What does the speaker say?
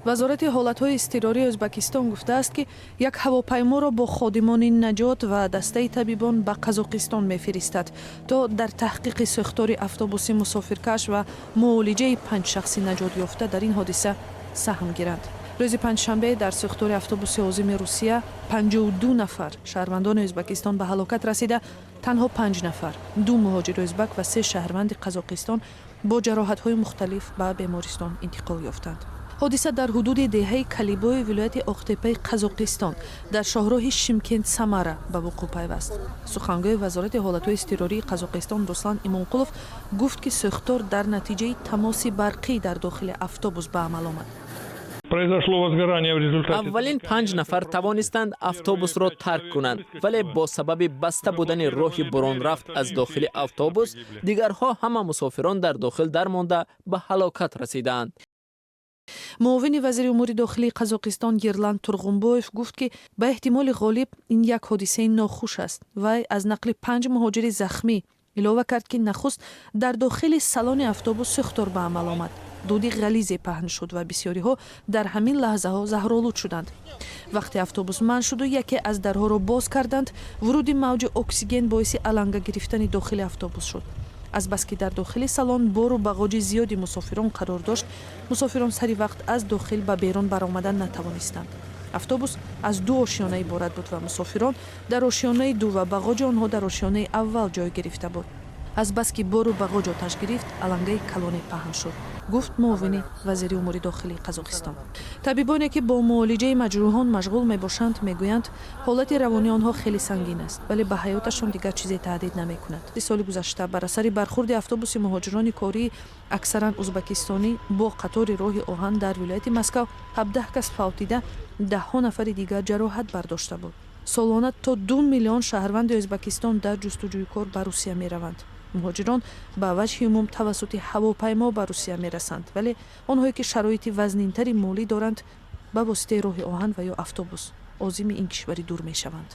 Вазорати ҳолатҳои изтирории Ӯзбекистон гуфтааст, ки як ҳавопайморо бо ходимони наҷот ва дастаи табибон ба Қазоқистон мефиристад, то дар таҳқиқи сӯхтори автобуси мусофиркаш ва муолиҷаи панҷ шахси наҷот ёфта дар ин ҳодиса саҳм гиранд. Рӯзи панҷшанбе дар сӯхтори автобуси озими Русия 52 нафар шаҳрвандони Ӯзбекистон ба ҳалокат расида, танҳо панҷ нафар, ду муҳоҷири ӯзбак ва се шаҳрванди Қазоқистон, бо ҷароҳатҳои мухталиф ба бемористон интиқол ёфтанд. Ҳодиса дар ҳудуди деҳаи Калибои вилояти Оқтепаи Қазоқистон дар шоҳроҳи Шимкент Самара ба вуқӯъ пайваст. Сухангӯи Вазорати ҳолатҳои изтирории Қазоқистон Руслан Имонқулов гуфт, ки сӯхтор дар натиҷаи тамоси барқӣ дар дохили автобус ба амал омад. Произошло возгорание в результате. Аввалин панҷ нафар тавонистанд автобусро тарк кунанд, вале бо сабаби баста будани роҳи буронрафт аз дохили автобус, дигарҳо ҳама мусофирон дар дохил дармонда, ба ҳалокат расидаанд. Муовини вазири умури дохилии Қазоқистон Ерлан Турғунбоев гуфт, ки ба эҳтимоли ғолиб ин як ҳодисаи нохуш аст. Вай аз нақли панҷ муҳоҷири захмӣ илова кард, ки нахуст дар дохили салони автобус сӯхтор ба амал омад, дуди ғализе паҳн шуд ва бисёриҳо дар ҳамин лаҳзаҳо заҳролуд шуданд. Вақте автобус манъ шуду яке аз дарҳоро боз карданд, вуруди мавҷи оксиген боиси аланга гирифтани дохили автобус шуд. Азбаски дар дохили салон бору бағоҷи зиёди мусофирон қарор дошт, мусофирон сари вақт аз дохил ба берун баромадан натавонистанд. Автобус аз ду ошёна иборат буд ва мусофирон дар ошёнаи ду ва бағоҷи онҳо дар ошёнаи аввал ҷой гирифта буд. Азбаски бору бағоҷ оташ гирифт, алангаи калоне паҳн шуд, гуфт муовини вазири умури дохилии Қазоқистон. Табибоне, ки бо муолиҷаи маҷрӯҳон машғул мебошанд, мегӯянд, ҳолати равонии онҳо хеле сангин аст, вале ба ҳаёташон дигар чизе таҳдид намекунад. Соли гузашта бар асари бархурди автобуси муҳоҷирони кории аксаран узбакистонӣ бо қатори роҳи оҳан дар вилояти Москав 17 кас фавтида, даҳҳо нафари дигар ҷароҳат бардошта буд. Солона то 2 миллион шаҳрванди Ӯзбекистон дар ҷустуҷӯи кор ба Русия мераванд. Муҳоҷирон ба ваҷҳи умум тавассути ҳавопаймо ба Русия мерасанд, вале онҳое, ки шароити вазнинтари молӣ доранд, ба воситаи роҳи оҳан ва ё автобус озими ин кишвари дур мешаванд.